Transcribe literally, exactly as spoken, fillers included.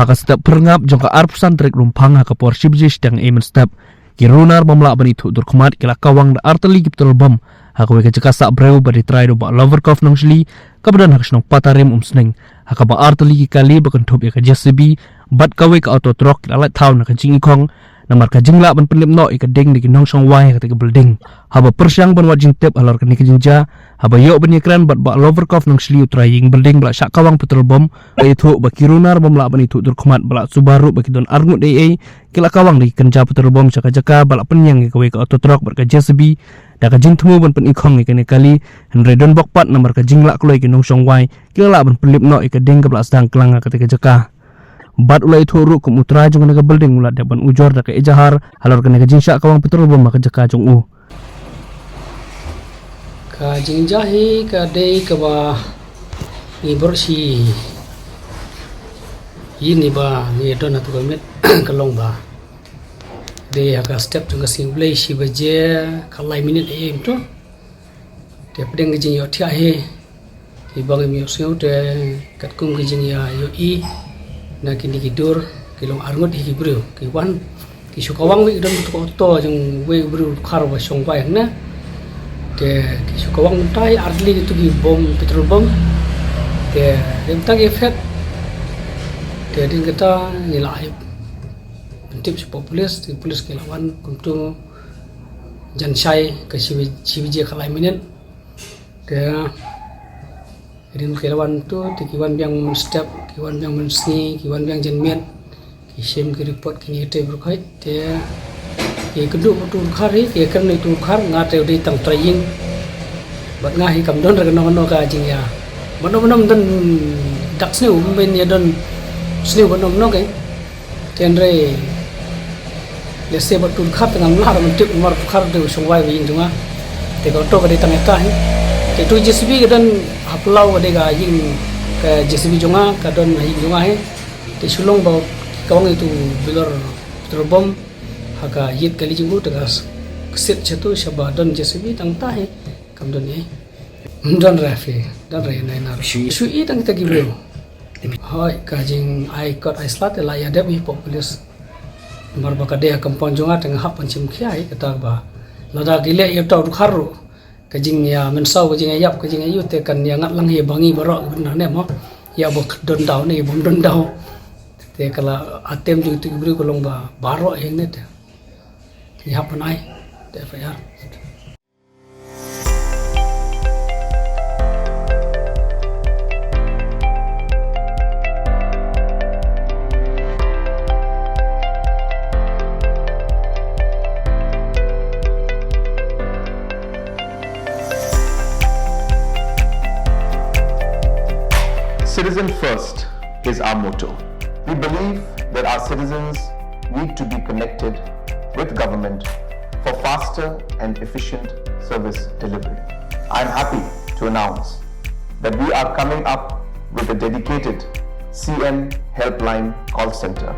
Ha ka step pyrngap jong ka arphew san tarik Rymphang ha ka por shi baje shiteng mynstep, ki runar bym lah ban ithuh dur khmat ki la kawang da artylli ki petrol bom ha kawei ka jaka sah briew ba dei trai da u Bah Loverkov Nongshli, kaba don ha ka shnong Patarim Umsning, ha kaba artylli ki kali ba kynthup ïa ka J C B bad kawei ka auto truck ki la lait thaw na ka jingikhong namar ka jinglah ban pynlip noh ïa ka ding da ki nongshong wai ha katei ka building. Haba pyrshang ban wad jingtip halor kane ka jingjia, haba ïoh ban ïakren bad Bah Loverkov Nongshli, u trai ïing building ba la shah kawang petrol bom, la ithuh ba ki runar bym lah ban ithuh dur khmat ba la suba ruh ba ki don arngut ei ei, ki la kawang da ki kynja petrol bom sha ka jaka ba la pynïeng ïa kawei ka auto truck bad ka J C B da ka jingthmu ban pynikhong ïa kane ka kali, hynrei don bok pat namar ka jinglah kloi ki nongshong wai, ki la lah ban pynlip noh ïa ka ding kaba la sdang klang ha katei ka jaka. Bad u la ithuh ruh kum u trai jong kane ka building u la dep ban ujor da ka ejahar halor kane ka jingshah kawang petrol bom ha ka jaka jong u. Ka jingjia hi ka dei kaba ngi baroh shi ïing hi ba ngi don ha tu ka miet ka long ba dei ha ka step jong ka sngi Blei, shi baje ka lai minit A M tu. Te pdeng ka jingïohthiah hi, kiba ngim ïohsngew te katkum ka jingïa ïohi na kine ki dur, ki long arngut hi ki briew, ki wan, ki shu kawang wei, ki don tu ka auto jong wei u briew dkhar ba shong wai hangne. Te ki shu kawang mynta hi artylli kitu ki bom, petrol bom. Te dei mynta ki phet. Te dei kata ngi la ai pyntip sha police, te police ki la wan kumtu jan shai ka shi, shi baje ka lai minit. Te rin ki la wan tu, te ki wan biang mynstep, ki wan biang mynsngi, ki wan biang janmiet, ki shim ki report kine te baroh khoit, te ki kynduh bad u dkhar hi, ki kren ïa u dkhar, nga te u dei tang trai ïing. Bad nga hi kam don re kano kano ka jingïa. Bad no bad no ym don dak sniew, ym ban ïa don sniew bad no bad no ke. Te hynrei lehse bad u dkhar te ngam lah ban tip namar u dkhar u dei u shong wai ba ïing jong nga. Te ka auto ka dei tang ïa kata hi. Te tu J C B ka don ha phyllaw ka dei ka ïing ka J C B jong nga, ka don ha ïing jong nga hi. Te shu long ba ki kawang ïa tu bilor petrol bom ha ka ïit kali jong u te ka ksit sha tu shaba don J C B tang ta hi. Kam don ei. Don re phi, don re nai na. Shu i. Shu i tang kita ki briew. Hoi, ka jingai kot ai slat te la ïa dep hi pok police. Namar ba ka dei ha compound jong nga te nga hap ban shim khia hi kata ba lada ki leh ïa uta u dkhar ruh, ka jingïa mynsaw, ka jingïa ïap, ka jingïa ïoh te kan ïa ngat lang hi ba ngi baroh ki bynta ne mo. Ïa ba don daw ne, ïa bym don daw. Te ka la atem jong tu ki briew ka long ba baroh hi ne te. Ngi hap ban ai te F I R. Citizen first is our motto. We believe that our citizens need to be connected with government for faster and efficient service delivery. I am happy to announce that we are coming up with a dedicated C M Helpline call center.